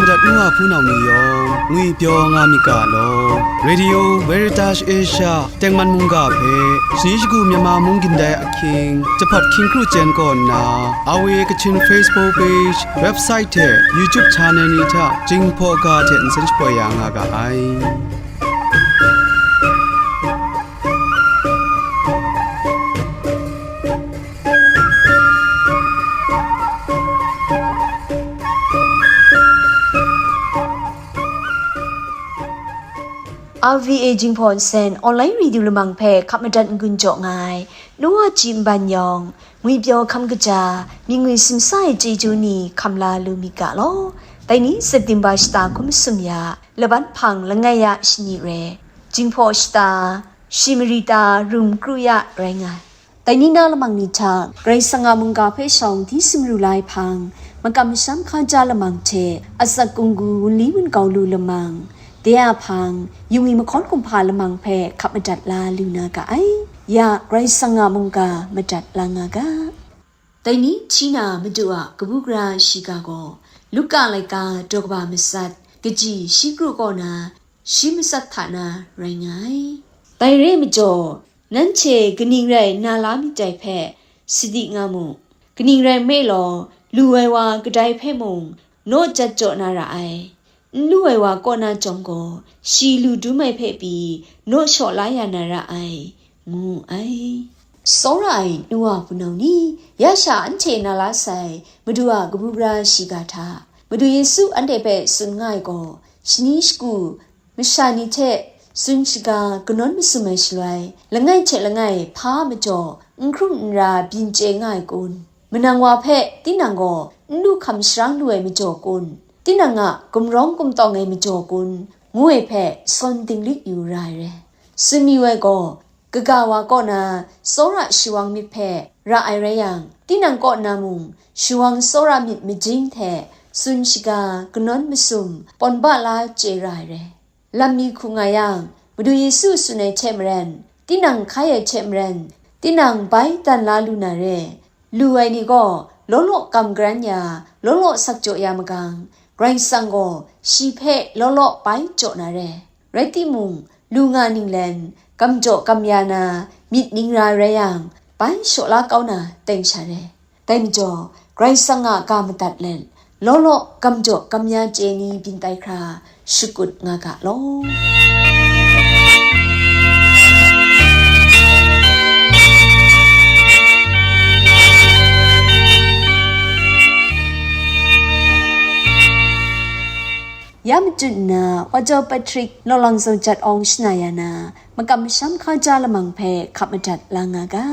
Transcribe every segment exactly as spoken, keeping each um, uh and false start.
Madat nu wa hpunau ni yawng ngwipyaw nga myit ga law. Radio Veritas Asia tengman mungga hpe shani shagu Myanmar mung gindai ahkying, jahpawt hkying kru chyen kaw nna, R V A Kachin Facebook page, website hte YouTube channel ni hta Jinghpaw ga hte nsen shapoi ya nga ga ai. R V A Jinghpaw Nsen online radio lamang hpe hkap madat n-gun jaw nga ai, nu wa ji nban yawng, ngwipyaw hkam kaja, mying ngwi simsa ai chyeju ni hkam la lu myit ga law. Dai ni September shata hkum masum ya, laban hpang langai ya shani re, Jinghpaw shata, shi mari ta rum kru ya rai nga ai. Dai ni na lamang ni hta, Karai Kasang a mungga hpe shawng di sumru la ai hpang, makam masham hkaja lamang hte, asak kunggu wunli wungau lu lamang, de a hpang, yu ngwi mahkawn kumhpa lamang hpe hkap madat la lu na ga ai. Ya, Karai Kasang a mungga madat la nga ga. Dai ni hti na Madu a kabu gara shiga gaw, Luka laika daw kaba matsat, kaji shi kru kaw na, shi matsat hta na rai nga ai. Dai re ai majaw, nanhte kaning rai na la myit dai hpe sadi nga mu. Kaning rai nme law, lu ai wa kadai hpe mung naw jat jaw na ra ai. N lu ai wa kaw na jawng gaw, shi lu dum ai hpe pyi naw shaw la ya na ra ai, ngu ai. Tsawra ai nu wa hpunau ni, ya sha anhte na la sai Madu a kabu gara shiga hta, Madu Yesu anhte hpe tsun nga ai gaw, shani shagu masha ni hte tsun shaga kanawn masum ai shaloi, langai hte langai hpa majaw n hkrum n ra byin chye nga ai kun? Manang wa hpe tinang gaw n lu hkam sharang lu ai majaw kun? Tinang a gumrawng gumtawng ai majaw kun? Ngu ai hpe sawn dinglik yu ra ai re. Tsun mayu ai gaw, kaga wa kaw na tsawra shawang myit hpe ra ai rai yang, tinang kaw na mung shawang tsawra myit majing hte tsun shaga kanawn masum pawn ba la chye ra ai re. Lam mi hku nga yang, Madu Yesu tsun ai hte maren, tinang hkai ai hte maren, tinang bai dan la lu na re. Lu ai ni gaw law law kam garan ya, law law sak jaw ya magang, Karai Kasang gaw shi hpe law law bai jaw na re. Rai timung, lu nga ninglen, kam jaw kam ya na, myit ning ra rai yang, bai shaw la kau na teng sha re. Dai majaw, Karai Kasang a ga madat let, law law kam jaw kam ya chye ni byin tai hkra shakut nga ga law. Ya machun nna, Wa Jau Patrick law lang zaw jat awng shana ya na, makam masham hkaja lamang hpe hkap madat la nga ga.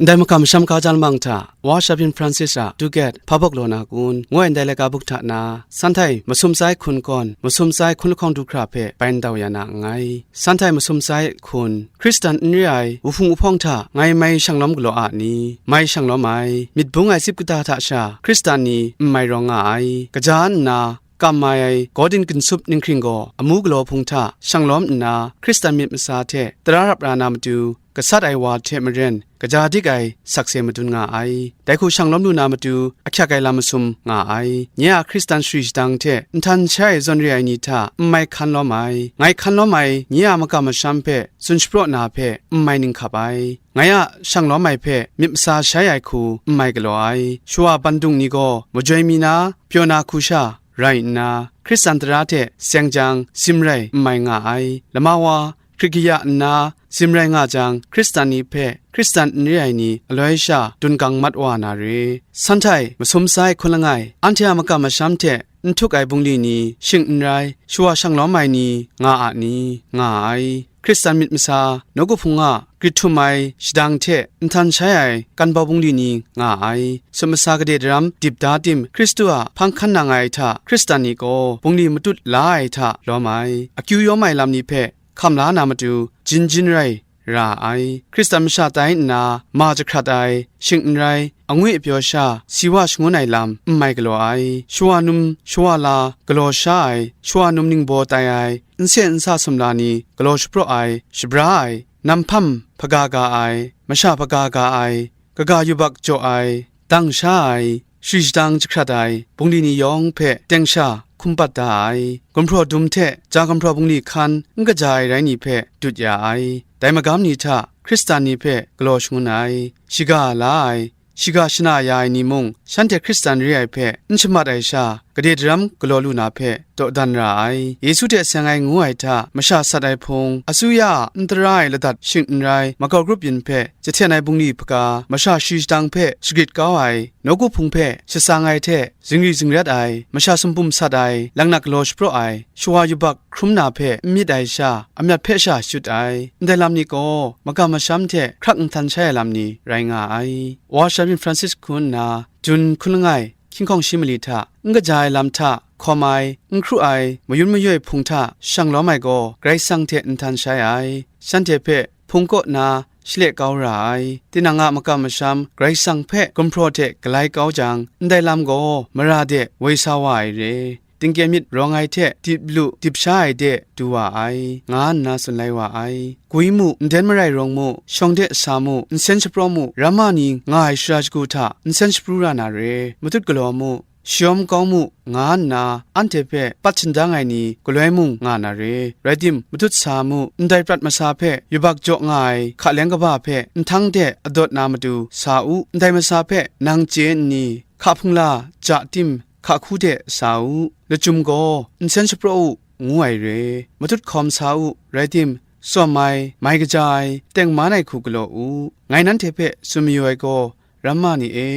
Ndai makam masham hkaja lamang hta, Wa Shabyin Francis a Dugat hpa bawk law na kun, ngu ai ndai laika buk hta na, Sanhtai masum sai hkun gawn, masum sai hkun lahkawng du hkra hpe bai ndau ya na nngai. Sanhtai masum sai hkun, Hkristan n re ai wuhpung wuhpawng hta ngai mai shanglawm galaw a ni? Mai shanglawm ai, myit bung ai tsip kata hta sha Hkristan ni n mai rawng nga ai, kaja nna, kam ai ai Gordon Ginsup ninghkring gaw amu galaw hpung hta shanglawm nna, Hkristan myit masa hte tara rap ra na matu, gasat ai wa hte maren kaja dik ai sakse madun nga ai. Dai hku shanglawm lu na matu ahkyak ai lam masum nga ai. Nye a Hkristan shari shadang hte nhtan shai ai zawn re ai ni hta n mai hkan lawm ai. Ngai hkan lawm ai nye a makam masham hpe tsun shapraw na hpe n mai ninghkap ai. Ngai a shanglawm ai hpe myit masa shai ai hku n mai galaw ai. Shawa bandung ni gaw majoi mi na, pyaw na hku sha rai nna, Hkristan tara hte seng jang, sim rai n mai nga ai. Lama wa hkrit kaya nna, sim rai nga jang, Hkristan ni hpe Hkristan n re ai ni aloi sha dun gang mat wa na re. Sanhtai masum sai hkun langai, anhte a makam masham hte n htuk ai bungli ni shing n rai, shawa shanglawm ai ni nga a ni? Nga ai. Hkristan myit masa, nawku hpung a grit htum ai shadang hte nhtan shai ai kan bau bungli ni nga ai. Sut masa gade daram dip da tim, Hkristu a hpang hkan nang ai hta Hkristan ni gaw bungli matut la ai hta lawm ai. Akyu yawm ai lam ni hpe hkam la na matu, jin jin rai ra ai. Hkristan masha tai nna ma jahkrat ai, shing n rai, angwi apyaw sha, si wa shangun ai lam n mai galaw ai. Shawa num, shawa la, galaw sha ai, shawa num ningbaw tai ai, nsen nsa sumla ni galaw shapraw ai, shabra ai, nam hpam hpaga ga ai, masha hpaga ga ai, kaga yubak jaw ai, dang sha ai, shari shadang jahkrat ai, bungli ni yawng hpe teng sha hkum pat da ai, gumhpraw dum hte ja gumhpraw bungli hkan n kaja ai rai ni hpe dut ya ai. Dai magam ni hta Hkristan ni hpe galaw shangun ai, shiga la ai, shiga shana ya ai ni mung, shanhte Hkristan re ai hpe n shamat ai sha, gade daram galaw lu na hpe dawdan ra ai. Yesu hte seng ai ngu ai hta masha sat ai hpung, asuya a n tara ai ladat shing n rai, makau grup yin hpe jahten ai bungli hpaga, masha shari shadang hpe shagrit kau ai, nawku hpung hpe shatsang ai hte zingri zingrat ai, masha sumpum sat ai, laknak galaw shapraw ai, shawa yubak hkrum na hpe n myit ai sha, amyat hpe sha shut ai. Ndai lam ni gaw, makam masham hte hkrak nhtan shai ai lam ni rai nga ai. Wa Shabyin Francis hku nna, jun hkun langai, hkying hkawng shi mali hta, n kaja ai lam hta, hkawm ai, n hkru ai, mayun mayoi hpung hta shang lawm ai gaw, Karai Kasang hte nhtan shai ai, shanhte hpe hpung kaw na shale kau ra ai, tinang a makam masham Karai Kasang hpe gumhpraw hte galai kau jang, ndai lam gaw mara de woi sa wa ai re, tingkye myit rawng ai hte dip lu dip sha ai de du wa ai, nga nna tsun lai wa ai. Gwi mu, nden marai rawng mu, shawng de sa mu, nsen shapraw mu, ramma ni nga ai shara shagu hta nsen shapru ra na re, matut galaw mu, shayawm kau mu, nga nna anhte hpe pat shindang ai ni galoi mung nga na re. Rai tim, matut sa mu, ndai prat masa hpe yubak jaw nga ai hka leng kaba hpe nhtang de adawt na matu sa u, ndai masa hpe nang chye nni, hka hpungla ja tim, hka hku de sa u, lachyum gaw nsen shapraw u, ngu ai re. Matut hkawm sa u, rai tim, tsawm ai, mai kaja ai, tengman ai hku galaw u. Ngai nanhte hpe tsun mayu ai gaw, ramma ni e,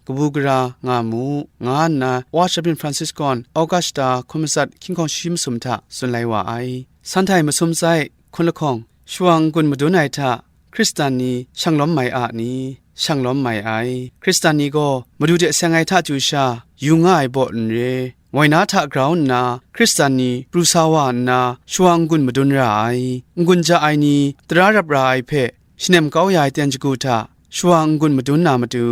kabu gara nga mu, nga nna Wa Shabyin Francis gaw August shata hkun matsat hkying hkawng shi masum hta tsun lai wa ai. Sanhtai masum tsai, hkun lahkawng, shawa n-gun madun ai hta, Hkristan ni shang lawm mai a ni? Shang lawm mai ai. Hkristan ni gaw Madu de seng ai hta chyu sha, yu nga ai baw n re, moi na hta grau nna, Hkristan ni pru sa wa nna, shawa n-gun madun ra ai. N-gun ja ai ni, tara rap ra ai hpe, shanem kau ya ai ten shagu hta, shawa n-gun madun na matu,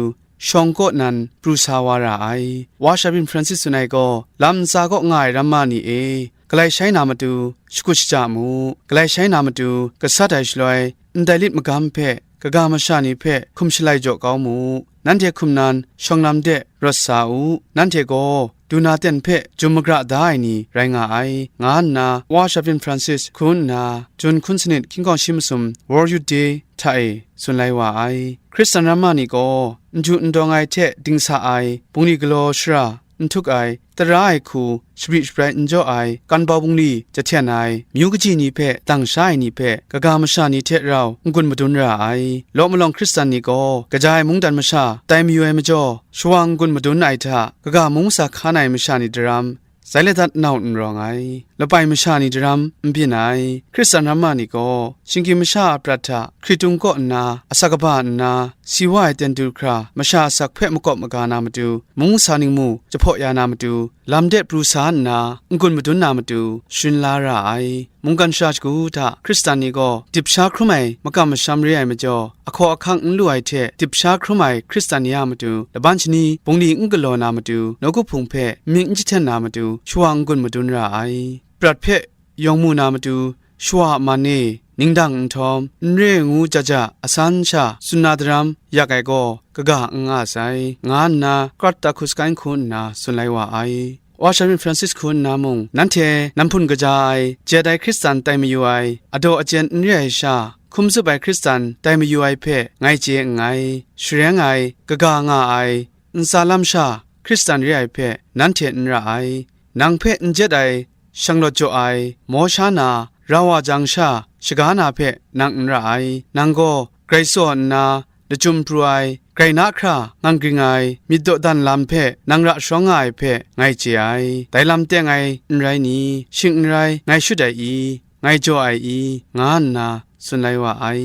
shawng kaw nan pru sa wa ra ai. Wa Shabyin Francis tsun ai gaw, lam ntsa kaw nga ai ramma ni e, galai shai na matu, shakut shaja mu, galai shai na matu, gasat ai shaloi, ndai lit magam hpe, kaga masha ni hpe hkum shalai jaw kau mu, nanhte hkum nan shawng lam de rawt sa u, nanhte gaw, du na ten hpe jum magra da ai ni rai nga ai, nga nna Wa Shabyin Francis hku nna, jun hkun sanit hkying hkawng shi masum, World Youth Day hta e tsun lai wa ai. Hkristan ramma ni gaw, n ju n dawng ai hte dingsa ai, bungli galaw shara, n htuk ai, tara ai hku, shabri shabrai n jaw ai, kan bau bungli jahten ai, myu kaji ni hpe dang sha ai ni hpe, kaga masha ni hte rau n-gun madun ra ai. Law malawng Hkristan ni gaw, kaja ai mungdan masha tai mayu ai majaw, shawa n-gun madun ai hta, kaga mung masa hkan ai masha ni daram, zai ladat nau n rawng ai, lapai masha ni daram n byin ai. Hkristan ramma ni gaw, shinggyim masha a prat hta, hkritung kaw nna, asak kaba nna, si wa ai ten du hkra, masha asak hpe makawp maga na matu, mung masa ningmu jahpaw ya na matu, lam de pru sa nna, n-gun madun na matu, sharin la ra ai. Mungkan shara shagu hta Hkristan ni gaw dip sha hkrum ai makam masham re ai majaw, ahkaw ahkang n lu ai hte dip sha hkrum ai Hkristan ni a matu, laban shani bungli n galaw na matu, nawku hpung hpe myit n jahten na matu, shawa n-gun madun ra ai. Prat hpe yawng mu na matu, shawa a man e, ningdang nhtawm, n re ngu ja ja asan sha tsun na daram yak ai gaw, kaga n nga sai, nga nna Krat Takus Kai hku nna tsun lai wa ai. Wa Shabyin Francis hku nna mung, nanhte nan hpun kaja ai, jet ai Hkristan tai mayu ai, adaw achyen n re ai sha, hkum zup ai Hkristan tai mayu ai hpe ngai chye nngai. Shareng ai, kaga nga ai, ntsa lam sha Hkristan re ai hpe nanhte n ra ai. Nang hpe n jet ai, shanglawt jaw ai, maw sha na, rau wa jang sha, shaga na hpe nang n ra ai. Nang gaw grai tsaw nna, lachyum pru ai, grai na hkra ngang gring ai, myit dawdan lam hpe nang ra sharawng nga ai hpe ngai chye ai. Dai lam teng ai n rai ni? Shing n rai, ngai shut ai i? Ngai jaw ai i? Nga nna tsun lai wa ai.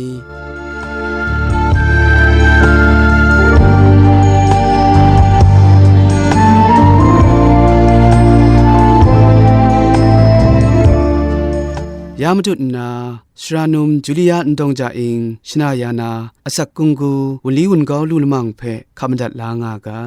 Ya matut nna, Sara num Julia Ndawng Ja Ing shana ya na, asak kunggu wunli wungau lu lamang hpe hkap madat la nga ga.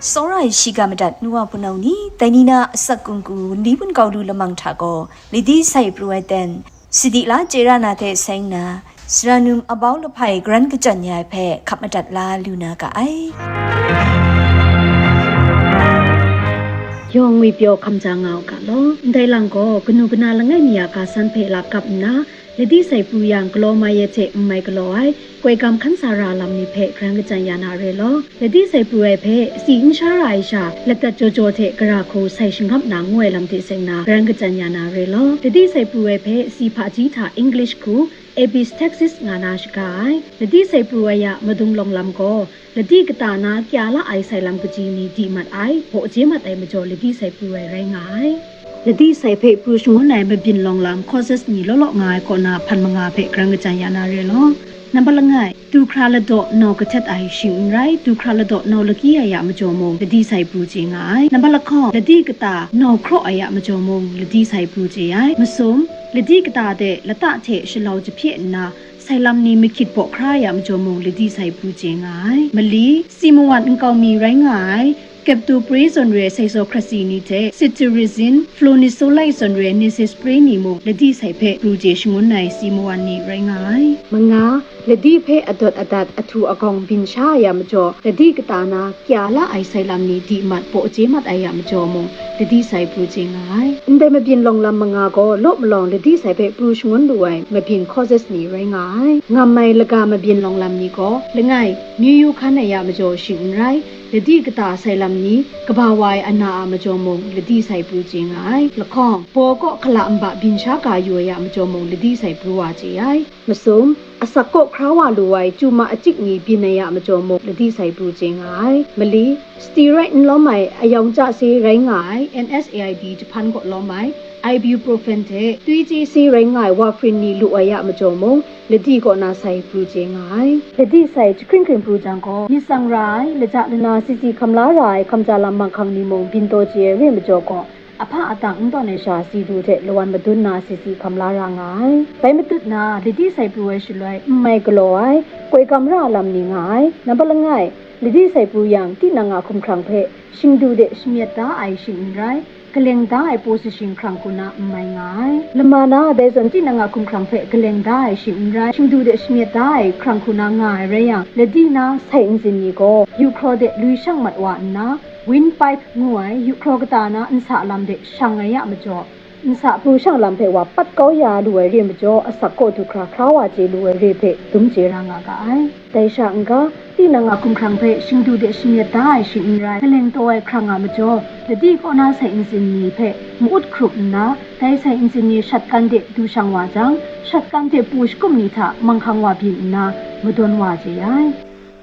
Tsawra ai shiga madat nu wa hpunau ni, dai ni na asak kunggu wunli wungau lu lamang hta gaw, ladi sai pru ai ten, sadi la chye ra na hte seng na, sara num abau lahpai garan kachyan ya ai hpe hkap madat la lu na ga ai. Yawng ngwi pyaw hkam ja nga u ga law, ndai lang gaw kanu kana langai mi a ga san hpe lap kap nna, ladi sai pru yang galaw mai yet hte n mai galaw ai, koi gam hkan sa ra lam ni hpe garan kachyan ya na re law, ladi sai pru ai hpe si n sha ra ai sha, ladat jaw jaw hte gara hku sai shangap na ngu ai lam hte seng na garan kachyan ya na re law, ladi sai pru ai hpe si hpaji hta English hku Apis Texas nga na shaga ai. Ladi sai pru ai a madung lawng lam gaw, ladi kata na kya la ai sai lam kaji ni di mat ai, baw je mat ai majaw ladi sai pru ai rai nga ai. Ladi sai hpe pru shangun ai mabyin lawng lam causes ni law law nga ai kaw na hpan manga hpe garan kachyan ya na re law. Nambat langai, du hkra ladaw nau kahtet ai shing n rai, du hkra ladaw nau laki ai a majaw mung ladi sai pru chye nga ai. Nambat lahkawng, ladi kata nau hkraw ai a majaw mung ladi sai pru chye ai. Masum, ladi kata de lata hte shalau jahpye nna, sai lam ni mahkyit baw hkra ai a majaw mung ladi sai pru chye nga ai. Mali, si mawan nkau mi rai nga ai, Captopril zawn re ai sai zaw hkrasi ni hte cetirizine, flunisolide zawn re ai nisopril ni mung ladi sai hpe pru chye shangun ai si mawan ni rai nga ai. Manga, ladi hpe adawt adat ahtu agawng byin sha ai a majaw, ladi kata na kya la ai sai lam ni di mat baw je mat ai a majaw mung, ladi sai pru chye nga ai. Ndai mabyin lawng lam manga gaw law malawng ladi sai hpe pru shangun lu ai mabyin causes ni rai nga ai. Ngam ai laga mabyin lawng lam ni gaw, langai, myu yu hkan ai a majaw shing n rai, ladi kata sai lam ni kaba wa ai ana a majaw mung ladi sai pru chye nga ai. Lahkawng, baw kaw hkala nba byin sha ga yu ai a majaw mung ladi sai pru wa chye ai. Masum, asak kaw hkra wa lu ai chuma achik ni byin ai a majaw mung ladi sai pru chye nga ai. Mali, steroid n lawm ai ayawng ja se rai nga ai N S A I D jahpan kaw lawm ai ibuprofen hte twi chye se rai nga ai warfarin ni lu ai a majaw mung, ladi kaw na sai pru chye nga ai. Ladi sai jahkring hkring pru jang gaw, myit tsang ra ai, laja lana sisi hkam la ra ai hkamja lam manghkang ni mung byin taw chye ai re majaw gaw, ahpa atang n tawn ai sha si du hte lawan madun na sisi hkam la ra nga ai. Bai matut na, ladi sai pru ai shaloi n mai galaw ai, koi gam ra lam ni nga ai. Nambat langai, ladi sai pru yang, tinang a hkumhkrang hpe shingdu de shamyet da ai shing n rai, kaleng da ai position hkrang hku na n mai nga ai. Lama na dai zawn tinang a hkumhkrang hpe kaleng da ai shing n rai, shingdu de shamyet da ai hkrang hku na nga ai rai yang, ladi na sai ntsin ni gaw, yu hkraw de lui shang mat wa nna, windpipe ngu ai yu hkraw kata na nsa lam de shang ai a majaw, nsa pru shang lam hpe wa pat kau ya lu ai re majaw, asak kaw du hkra hkra wa chye lu ai re hpe dum chye ra nga ga ai. Dai sha n-ga, tinang a hkumhkrang hpe shingdu de shamyet da ai shing n rai, kaleng taw ai hkrang a majaw, ladi kaw na sai ntsin ni hpe ma-ut hkrup nna, dai sai ntsin ni shatkan de du shang wa jang, shatkan hte pu shakum ni hta manghkang wa byin nna, madawn wa chye ai.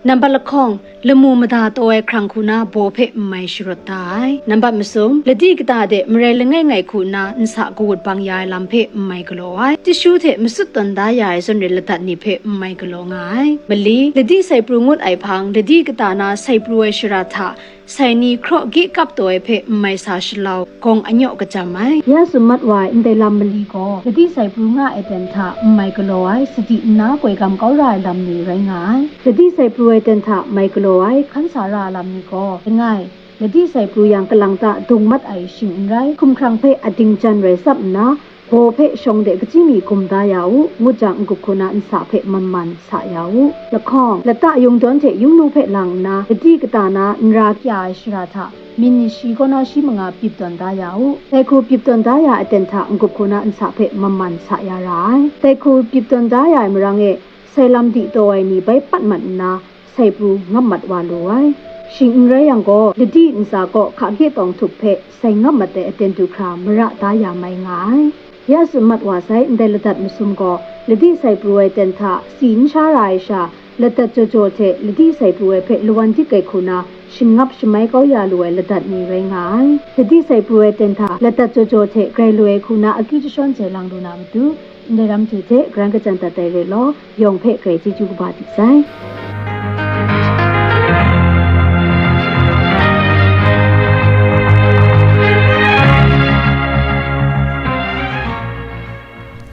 Nambat lahkawng, lamu mada taw ai hkrang hku na baw hpe n mai sharawt da ai. Nambat masum, ladi kata de marai langai ngai hku nna nsa kawut bang ya ai lam hpe n mai galaw ai. Tishu hte masut tawn da ya ai zawn re ladat ni hpe n mai galaw nga ai. Mali, ladi sai pru ngut ai hpang, ladi kata na sai pru ai shara hta, sai ni hkraw gyi kap taw ai hpe n mai sa shalau, gawng anyaw kachyam ai. Ya tsun mat wa ai ndai lam mali gaw, ladi sai pru nga ai ten hta n mai galaw ai, sadi nna koi gam kau ra ai lam ni rai nga ai. Ladi sai pru ai ten hta mai galaw ai, hkan sa ra ai lam ni gaw, langai, ladi sai pru yang kalang ta dung mat ai shing n rai, hkumhkrang hpe ading jan rai tsap nna, baw hpe shawng de kachyi mi gum da ya u, ngut jang n-gup hku na nsa hpe man man sa ya u. Lahkawng, lata yung dawn hte yung nu hpe lang nna, ladi kata na nra kya ai shara hta, myin ni shi kaw na shi manga pyip tawn da ya u. Dai hku pyip tawn da ya aten hta n-gup hku na nsa hpe man man sa ya ra ai. Dai hku pyip tawn da ya ai marang e, sai lam di taw ai ni bai pat mat nna, sai pru ngam mat wa lu ai. Shing n rai yang gaw, ladi ntsa kaw hka gye tawng htup hpe sai ngam mat ai aten du hkra mara da ya mai nga ai. Ya tsun mat wa sai, ndai ladat masum gaw, ladi sai pru ai ten hta si n sha ra ai sha, ladat jaw jaw hte ladi sai pru ai hpe lawan dik ai hku na, shingap shamai kau ya lu ai ladat ni rai nga ai. Sadi sai pru ai ten hta ladat jaw jaw hte grai lu ai hku na akyu jashawn sai lang lu na matu, ndai ram hte hte karan kachyan dat ai rai law, yawng hpe grai chyeju kaba di sai.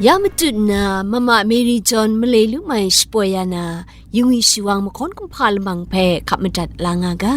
Ya matut nna, Mama Mary John malai lu mai shapoi ya na, yungwi shiwang mahkawn kumhpa lamang hpe hkap madat la nga ga.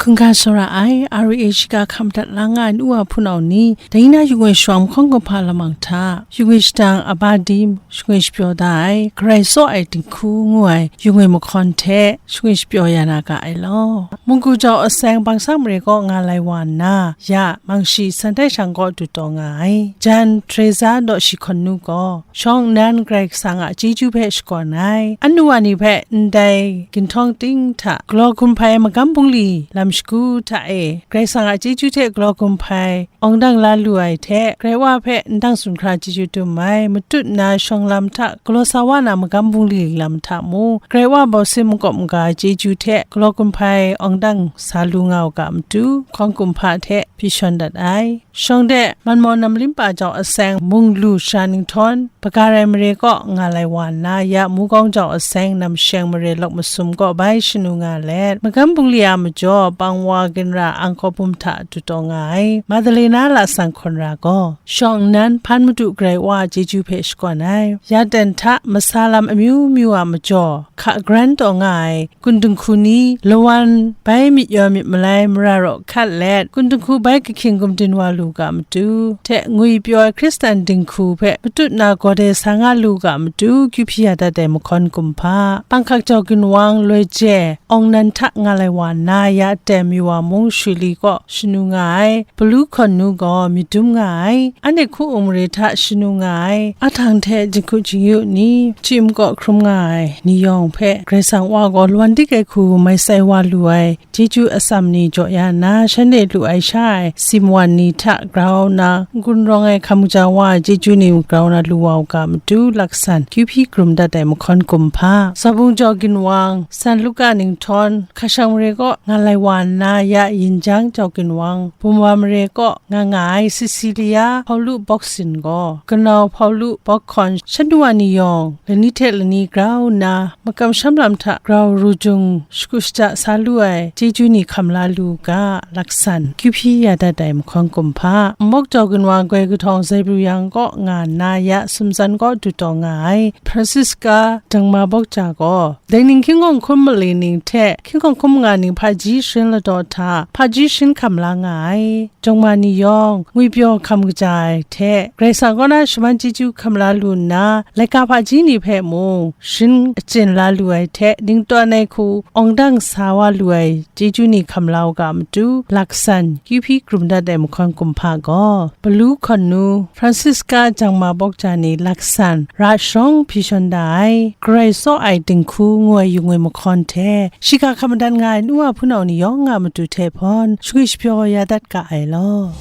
Hkungga tsawra ai, R A H ka hkam dat la nga ai nu wa hpunau ni, dai na yungwi shiwang mahkawn kumhpa lamang hta, yungwi shadang a ba di, shangwi shapyaw da ai, Karai tsaw ai dinghku ngu ai, yungwi mahkawn hte, shangwi shapyaw ya na ga ai law. Munggu jau aseng Bangsa mare kaw nga lai wa nna, ya, Mangshi san tai shang kaw du taw nga ai, jan Teresa daw shi hkawn nu gaw, shawng nnan Karai Kasang a chyeju hpe shakawn ai, anu wa ni hpe ndai ginhtawng ting hta galaw hkum hpai magam bungli lam shagu hta e, Karai Kasang a chyeju hte galaw hkum hpai awng dang la lu ai hte, Karai Wa hpe ndang tsun hkra chyeju dum ai, matut nna shawng lam hta galaw sa wa na magam bungli lam hta mung, Karai Wa bawsin makawp maga chyeju hte galaw hkum hpai awng dang sa lu nga u ga matu, hkawng kumhpa hte hpyi shawn dat ai. Shawng de, Manmaw Namlimpa jau aseng Munglu Shara Ninghtawm, Bagarai mare kaw nga lai wa nna, ya Mugawng jau aseng Namsheng mare lawk masum kaw bai shanu nga let, magam bungli a majaw, Bangwa ginra Angkawbum hta du taw nga ai, Madalena lasang hkawn ra gaw, shawng nnan hpan Madu Karai Wa a chyeju hpe shakawn ai. Ya ten hta masa lam amyu myu a majaw, hka gran taw nga ai, kun dinghku ni, lawan bai myit yawn myit malai mara raw hkat let, kun dinghku bai kahkying gumdin wa lu ga matu, hte ngwipyaw ai Hkristan dinghku hpe matut na gawde sa nga lu ga matu, kyu hpyi ya dat ai mahkawn kumhpa, panghkak jau ginwang loi je, awng nan hta nga lai wa nna, ya aten mi wa mung Shuli kaw shanu nga ai, Palu hkawn nu gaw myit dum nga ai, anhte hku-ung mare hta shanu nga ai, ahtang hte jinghku jingyu ni, chyi makaw hkrum nga ai ni yawng hpe, Karai Kasang Wa gaw lawan dik ai hku mai sai wa lu ai, chyeju atsam ni jaw ya nna, shanhte lu ai sha ai, si mawan ni hta grau nna, n-gun rawng ai hkam kaja wa ai chyeju ni grau na lu wa u ga matu, laksan, kyu hpyi hkrum dat ai mahkawn kumhpa, Zabung jau ginwang, San Luka Ninghtawm, Hkashang mare kaw nga lai wa nna, ya Yinjang jau ginwang, Bumwa mare kaw nga nga ai Sisilia Hpawlu Bawksin gaw, kanau Hpawlu Bawkhkawn shanu wa ni yawng, lani hte lani grau nna, makam sham lam hta grau ru jung, shakut shaja sa lu ai, chyeju ni hkam la lu ga, laksan, kyu hpyi ya dat ai mahkawn kumhpa, Nmawk jau ginwang goi kahtawng Zaibru yang kaw nga nna, ya Sumsan kaw du taw nga ai, Francisca Dangma Bawkja gaw, dai ning hkying hkawng hkum mali ning hte hkying hkawng hkum manga ning hpaji sharin ladaw hta, hpaji sharin hkam la nga ai. Jawng ma ni yawng, ngwipyaw hkam kaja ai hte, Karai Kasang kaw na shaman chyeju hkam la lu nna, laika hpaji ni hpe mung, sharin achyin la lu ai hte, ningtawn ai hku awng dang sa wa lu ai chyeju ni hkam la u ga matu, laksan, kyu hpyi hkrum dat ai mahkawn kumhpa gaw, Palu hkawn nu, Francisca Jangma Bawkja ni laksan, ra sharawng hpyi shawn da ai, Karai tsaw ai dinghku ngu ai yung ai mahkawn hte, shiga hkam madat nga ai nu wa hpunau ni yawng a matu hte hpawn, shangwi shapyaw ya dat ga ai law.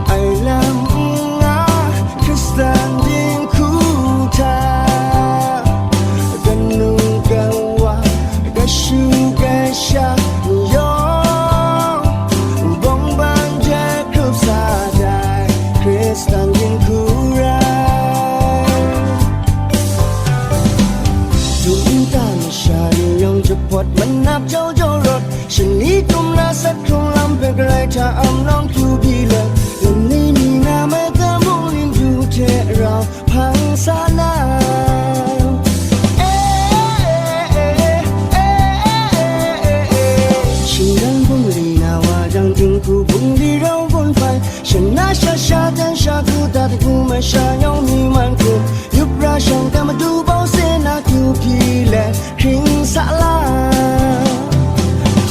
Ai lam n nga, Hkristan dinghku hta, kanu kawa, kashu kasha yawng, bawng ban jahkrup sa dai, Hkristan dinghku rai. Dum nta masha ni yawng jahpawt manap jau jau rawt, shani tum na sat hkrung lam hpe Karai hta am nawng hkyu byi let, lani mi nga magam bungli madu hte rau hpang sa na. Eh, eh, eh, eh. Shinggan bungli na wa jang, dinghku bungli rau gun hpai, shana sha sha jan sha ku dat, ku masha yawng mi man hku, yup ra shang ga madu bau se na kyu hpyi let, hkring sa la.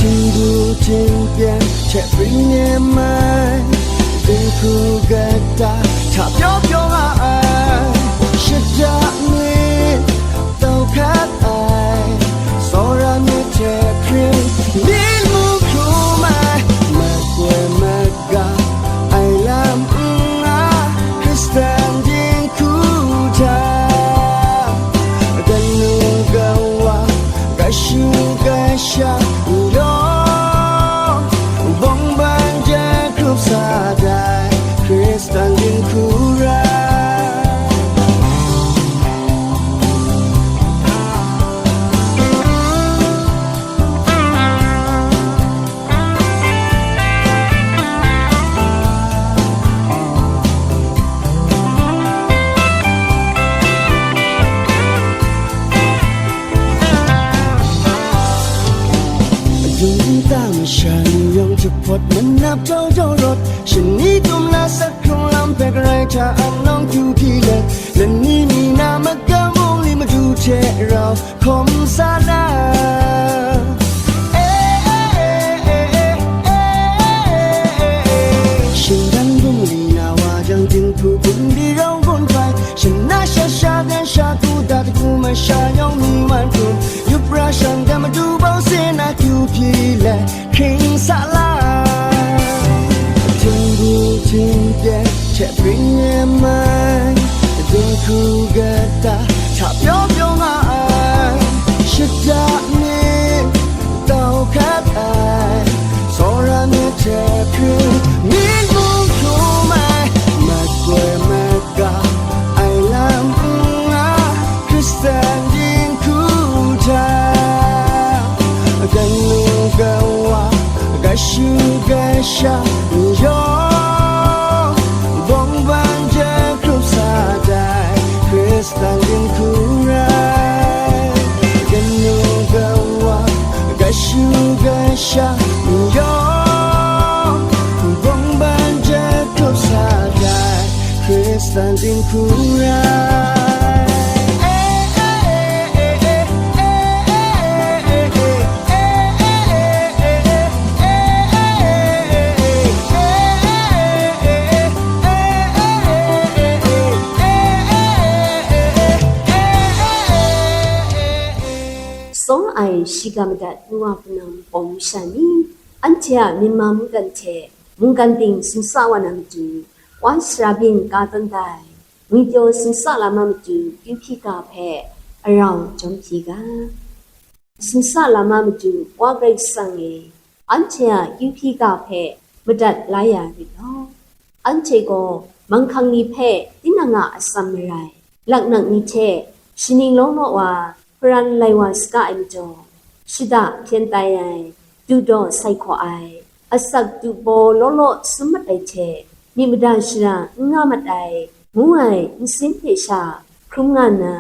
Htingbu htingpyen hte pring Anlawng kyu hpyi let, lani mi na makam mung li madu hte rau hkawm sa na. Shinggan bungli na wa jang, dinghku bungli rau gun hpai, shana sha sha dan sha ku da, daku masha yawng mi wan hkrum, yup ra shang dan madu bau se na kyu hpyi let, hkring sa la. Htingbu htingpyen hte bring e mai, dinghku kata hta pyaw pyaw nga ai, shada myit tau hkat ai, tsawra myit hte hkring myit mung hkrum ai, mat koi mat ga ai lam n nga, Hkristan dinghku hta, kanu kawa, kashu kasha, n yawng bawng ban jahkrup sa dai, Hkristan dinghku rai, kanu kawa, kashu kasha, n yawng bawng ban jahkrup sa dai, Hkristan dinghku rai. Tsaw ai shiga madat nu wa hpunau pawng masha ni, anhte a myit ma mungkan hte mungkan ting sumsa wa na matu, wa sara byin ka tawn dai, ngwipyaw sumsa lam a matu kyu hpyi ga hpe arau jawm hpyi ga. Sumsa lam a matu, Wa Karai Kasang e, anhte a kyu hpyi ga hpe madat la ya rit law, anhte gaw manghkang ni hpe tinang a atsam marai, laknak ni hte shaning law law wa hparan lai wa saga ai majaw, shada hpyen tai ai, dudaw sai hkaw ai, asak dubaw law law sum mat ai hte, myit mada shara n nga mat ai, ngu ai nsin hte sha hkrum nga nna,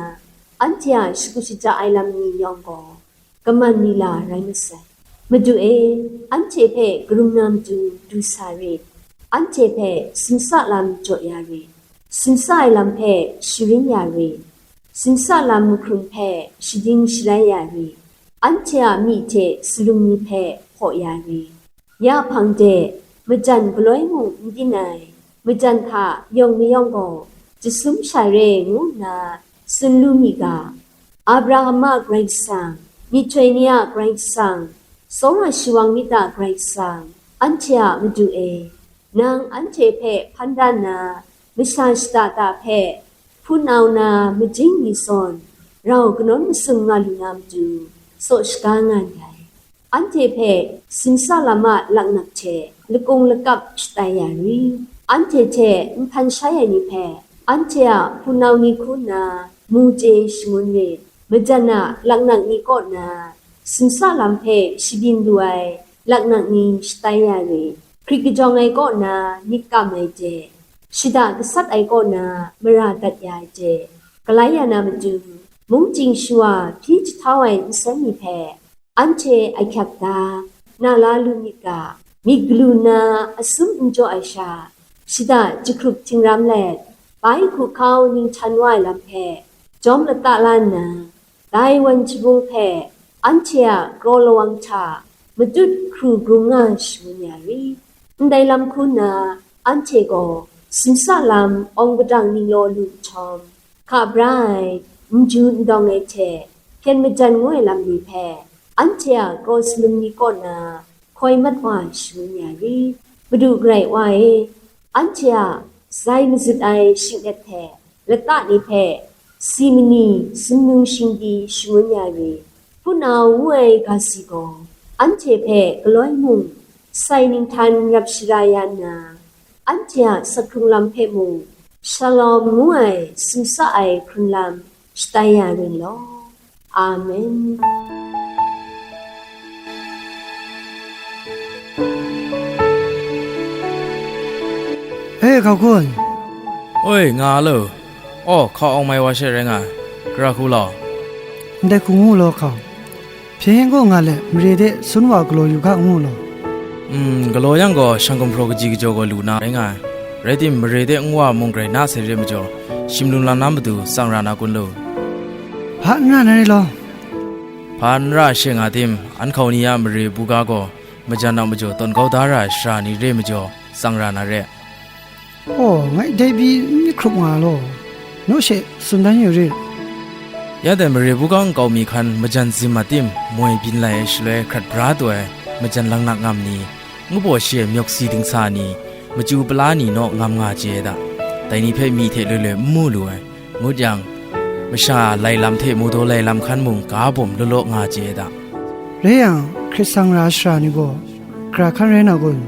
anhte a shagu shaja ai lam ni yawng gaw, kaman ni la rai masai. Madu e, anhte hpe karum na matu du sa rit, anhte hpe sumsa lam jaw ya rit, sumsa ai lam hpe sharin ya rit, sumsa lam mahkrum hpe shading sharai ya rit, anhte a myi hte salum ni hpe hpaw ya rit. Ya hpang de, majan galoi mung n byin ai, majan hta yawng mayawng gaw, jasum sha re ngu nna tsun lu mi ga, Abraham a Karai Kasang, myihtoi ni a Karai Kasang, tsawra shawang myit a Karai Kasang, anhte a Madu e, nang anhte hpe hpan dan nna, masha shada da hpe, hpunau na majing ni zawn, rau kanawn masum nga lu na matu, saw shaga nga ndai. Anhte hpe sumsa lam a laknak hte lakung lakap shatai ya ri, anhte hte nhpan shai ai ni hpe, anhte a hpunau ni hku nna mu chye shangun rit, majan a laknak ni kaw na sumsa lam hpe shabyin lu ai laknak ni shatai ya rit, hkrit kajawng ai kaw na myit kam ai hte, shada gasat ai kaw na mara dat ya ai hte, galai ya na matu, mungchying shawa hpyi jahtau ai nsen ni hpe, anhte ahkyak da, na la lu myit ga, myit galu nna asum n jaw ai sha, shada jahkrup htingram let, bai hku hkau ninghtan wa ai lam hpe, jawm lata la nna, dai wan jabung hpe anhte a kraw lawang hta matut hkru grung nga shangun ya ri. Ndai lam hku nna, anhte gaw sumsa lam awng padang ninglaw lu nhtawm, hka bra ai, n ju n dawng ai hte hpyen majan ngu ai lam ni hpe, anhte a kraw salum ni kaw na hkoi mat wa shangun ya ri. Madu Karai Wa e, anhte a zai mazut ai shinglet hte lata ni hpe si mani sumnung shingdi shangun ya ri. Hpunau ngu ai ga si gaw, anhte hpe galoi mung sai ninghtan rap shara ya nna, anhte a sak hkrung lam hpe mung, Shalom ngu ai sumsa ai hkrun lam shatai ya ring law. Amen. E, hkau kun. Oi, nga lo. Aw, hkau awng mai wa she rai nga ai. Gara hku law. Ndai hku ngu law, hkau. Hpyen yen kaw nga let, mare de sun wa galaw yu ga ngu law. Mm, galaw yang gaw, shang gumhpraw kaji kajaw gaw lu na rai nga ai. Rai tim, mare de nwa mung grai na sai re majaw, shim lum lam na matu tsang ra na kun lu. Hpa n ra na re law. Hpa n ra she nga tim, an hkau ni a mare buga gaw majan a majaw tawn kau da ra ai sara ni re majaw, tsang ra na re. Oh, ngai dai pyi n myit hkrup nga law, naw she tsun dan yu rit. Ya dai mare buga nkau mi hkan majan zim a tim moi byin lai ai shaloi hkrat bra taw ai majan langnak ngam ni, ngu baw shi ai myawk si dingsa ni, machyu pala ni naw ngam nga chye ai da. Dai ni hpe myi hte loi loi n mu lu ai, ngut yang, masha lai lam hte mu daw lai lam hkan mung ga bawm law law nga chye ai da. Rai yang, hkrit sang ra ai sara ni gaw, gara hkan rai na kun?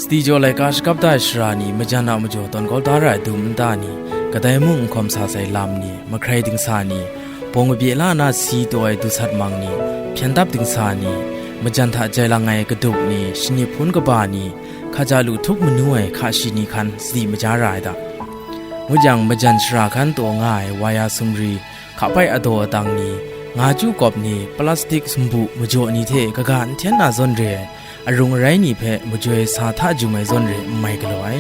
Sadi jaw laika shakap da ai sara ni, majan a majaw tawn kau da ra ai dum nta ni, kadai mung n hkawm sa sai lam ni, mahkrai dingsa ni, bawng kabye la na si taw ai dusat mang ni, hpyen dap dingsa ni, majan hta jai lang ai kadup ni, shanip hpun kaba ni, hkaja lu htup manu ai hka shi ni hkan sadi maja ra ai da. Ngut yang, majan sara hkan taw nga ai waya sumri, hkapai adaw adang ni, nga chyu kawp ni, plastik sumbu majaw ni hte kaga n hten na zawn re ai, arung arai ni hpe majoi sa hta jum ai zawn re n mai galaw ai.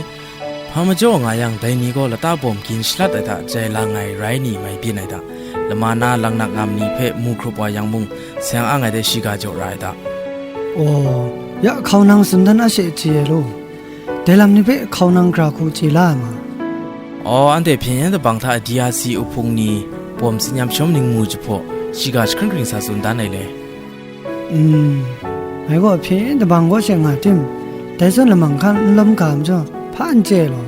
Hpa majaw nga yang, dai ni gaw lata bawm gin shalat ai hta jai lang ai rai ni mai byin ai da. Lama na langnak ngam ni hpe mu hkrup wa yang mung, seng ang ai de shiga jaw ra ai da. Aw, ya hkau nang tsun dan a she chye ai law. Dai lam ni hpe hkau nang gara hku chye la ai ma? Aw, anhte hpyen yen dabang hta D R C uhpung ni, bawm tsin yam shawm ningmu jahpaw, shiga jahkring kring sa tsun dan ai le. Mm, ngai gaw hpyen yen dabang kaw she nga tim, dai zawn lamang hkan n lawm ga majaw, hpa n chye ai law.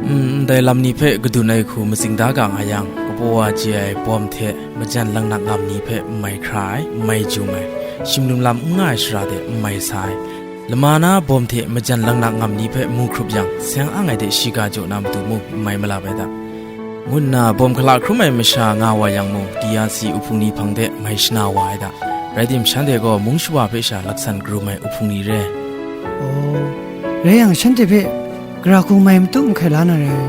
Mm, ndai lam ni hpe kadun ai hku matsing da ga nga yang, kabaw wa chye ai bawm hte majan langnak ngam ni hpe n mai hkra ai, n mai jum ai, shim lum lam n nga ai sara de n mai sa ai, lama na bawm hte majan langnak ngam ni hpe mu hkrup yang, seng ang ai de shiga jaw na matu mung n mai malap ai da, ngu nna bawm hkala hkrum ai masha nga wa yang mung, D R C uhpung ni hpang de mai shana wa ai da. Rai tim, shanhte gaw mung shawa hpe sha laksan karum ai uhpung ni re. Aw, rai yang, shanhte hpe gara hku mai matu mahkai la na rai.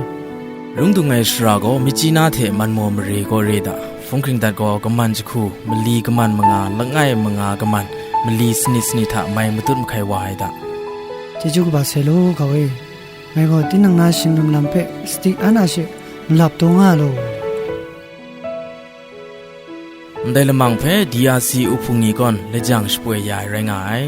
Rung dung ai sara gaw, Myitkyina hte Manmaw mare kaw re da. Hpung hkring dat gaw, kaman jahku, mali kaman manga, langai manga kaman, mali sanit sanit hta mai matut mahkai wa ai da. Chyeju kaba sai law, gau e. Ngai gaw tinang na shim lum lam hpe sadi an a she nlap taw nga law. Ndai lamang hpe D R C uhpung ni kawn lajang shapoi ya ai rai nga ai.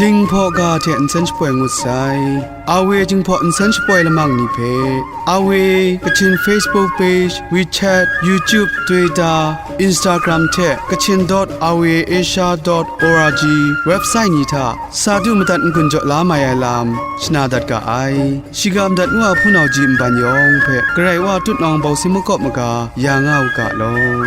Jinghpaw ga hte nsen shapoi ngut sai. Awe Jinghpaw nsen shapoi lamang ni hpe, Awe Kachin Facebook page, WeChat, YouTube, Twitter, Instagram hte Kachin dot awe asia dot org website ni hta sa du madat n-gun jaw la mai ai lam shana dat ga ai. Shiga madat ngu a hpunau ji nban yawng hpe Karai Wa tutnawng bawsing makawp maga ya nga u ga law.